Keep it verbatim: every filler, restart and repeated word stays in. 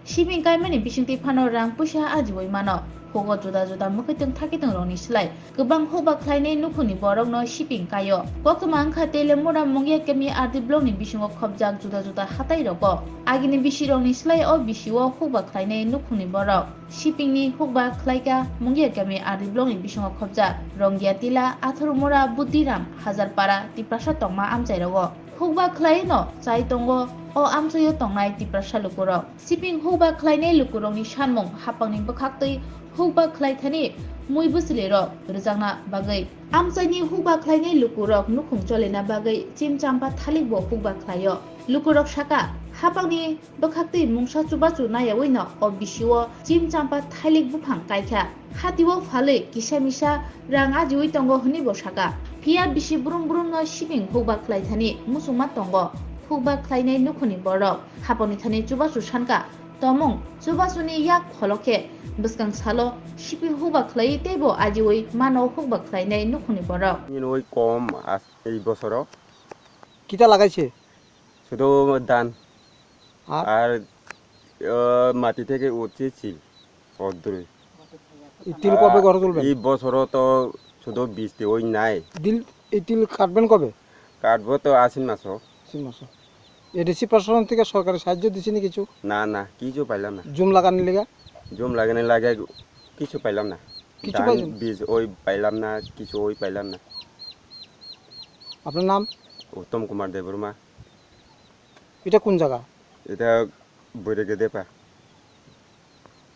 Siping kaimani bisingtwi phano rang puisa ajiwi mano. Hugo juda juda mwkhwtwng thakhitwng rokni slai kwbang hukba khlainai nukhungni borokno siping kaio. Koktwma wngkha Telemura Mungia kami R D blockni bisingo khopjak juda juda hatai rogo. Agini bisirokni slai o bisio hukba khlainai nukhungni borok. Sipingni hukba khlaika Mungia kami R D blockni bisingo khopjak Ronggia Tila, Athurumura, Budiram, Hajarpara, Tiprasa tongma amchai rogo. Hukba khlai no chai tongo o amchaio tongnai Tiprasa lukurok. Siping hukba khlainai lukurokni sanmung hapangni bwkhaktwi hukba khlaithani mui bwchwlirok rwjakna bagwi. Amchaini hukba khlainai lukurok nukhung cholina bagwi chimchampa thalikbo hukba khlaio. Lukurok saka, hapangni bwkhaktwi mungsa chubachu naiyawi no o bisio chimchampa thailik buphang kaikha. Hatio phalwi kisa misa rang ajiwi tongo hwnwibo saka. Phiya bisi brum brumno siping hukba khlaithani muchungma tongo hukba khlainai nukhungni borok. Hapangni thani chubachu sanka, tomung chubachuni yak kholo khe bwskang salo siping hukba khlaiwi teibo ajiwi mano hukba khlainai nukhungni borok. Nini oi kom as-, ei bosoro. Kita lagaise? Sudu dan. Ar? Ar, eh, mati theke utse chil, odroi. এই তিল কবে ঘরে তুলবেন? এই বছরও তো শুধু বৃষ্টি ওই নাই। দিল, এই তিল কাটবেন কবে? কাটবো তো আশ্বিন মাসও। আশ্বিন মাসও। এডিসি প্রশাসন থেকে সরকারি সাহায্য দিছে নি কিছু? না, না, কিছু পাইলাম না। জুম লাগানি লেগা? জুম লাগানি লাগে কিছু পাইলাম না। কিছু ধান পাইছেন? বীজ ওই পাইলাম না, কিছু ওই পাইলাম না। আপনার নাম? উত্তম কুমার দেববর্মা। এটা কোন জায়গা? এটা বৈরাগী দেপা।